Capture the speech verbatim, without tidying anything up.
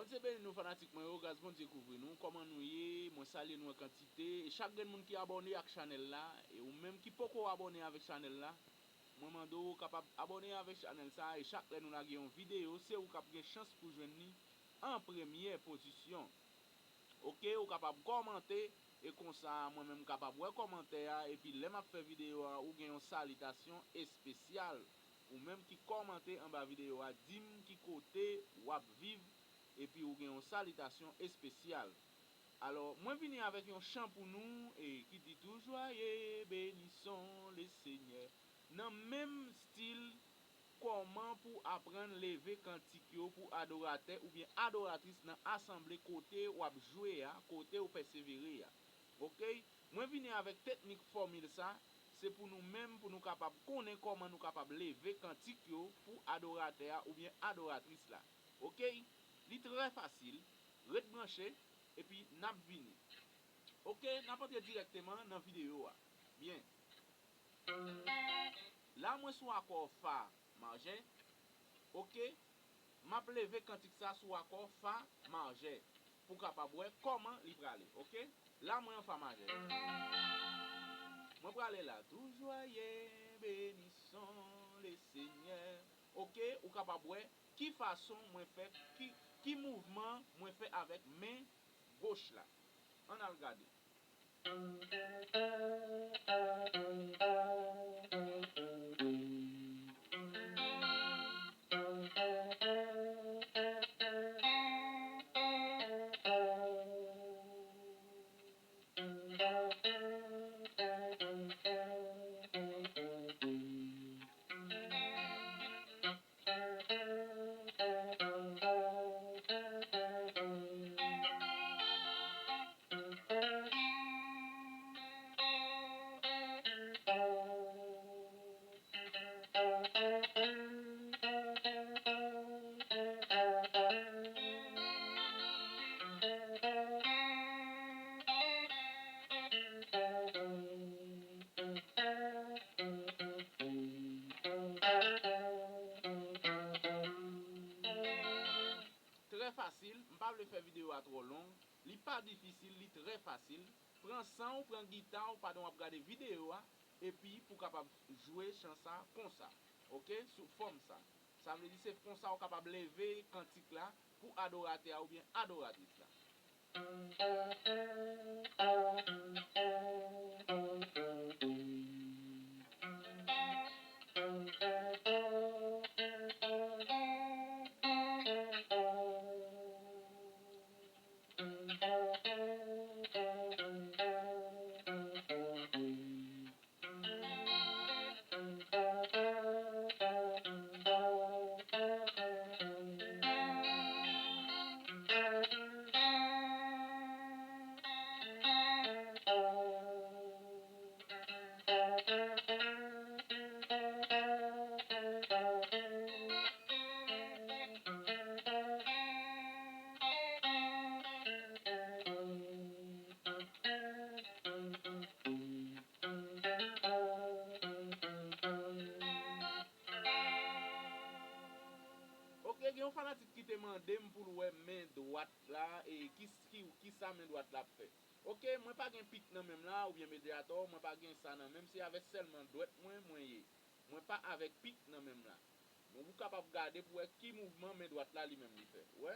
Bondye beni nou fanatik mwen yo, gras Bondye kouvri nou. Kòman nou ye? Mwen salye nou an kantite. E chak grenn moun ki abòne ak chanèl la, e ou menm ki poko abòne avèk chanèl la, mwen mande w kapab abòne avèk chanèl sa, e chak lè nou lage yon videyo, se ou k ap gen chans pou jwenn li an premyè pozisyon. Oke, ou kapab kòmante, e konsa mwen menm kapab wè kòmantè a, epi lè m ap fè videyo a, ou gen yon salitasyon espesyal. Ou menm ki kòmante anba videyo a, di m ki kote w ap viv, epi ou gen yon salitasyon espesyal. Alò, mwen vini avèk yon chan pou nou, e ki di tou, Joyeux, bénissons le Seigneur. Nan menm stil, kòman pou aprann leve kantik yo pou adoratè oubyen adoratris nan asanble kote w ap jwe a, kote w pèsevere a. Oke? Mwen vini avèk teknik fòmil sa, se pou nou menm, pou nou kapab konnen kòman nou kapab leve kantik yo pou adoratè a oubyen adoratris la. Oke? Li trè fasil. Ret branche, epi n ap vini. Oke, n ap antre dirèkteman nan videyo a. Byen. La, mwen sou akò fa majè. Oke? M ap leve kantik sa sou akò fa majè pou w kapab wè kòman li prale. Oke? La, mwen an fa majè. Mwen prale la. Tout joyeux, bénissons le Seigneur. Oke? Ou kapab wè ki fason mwen fè, ki, ki mouvman mwen fè avèk men goch la. Ann al gade. Trè fasil, m pa vle fè videyo a twò long, li pa difisil, li trè fasil. Pran san w, pran gita w pandan w ap gade videyo a, epi pou w kapab jwe chan sa konsa, oke, sou fòm sa. Sa vle di se konsa w kapab leve kantik la pou adoratè a oubyen adoratris la. Oke, gen yon fanatik ki te mande m pou l wè men dwat la, e ki, ki, ki sa men dwat la ap fè. Oke, mwen pa gen pik nan men m la, oubyen medyatò, mwen pa gen sa nan men m, se avèk sèlman dwèt mwen, mwen ye. Mwen pa avèk pik nan men m la. Bon, ou kapab gade pou wè ki mouvman men dwat la li menm li fè. Ou wè?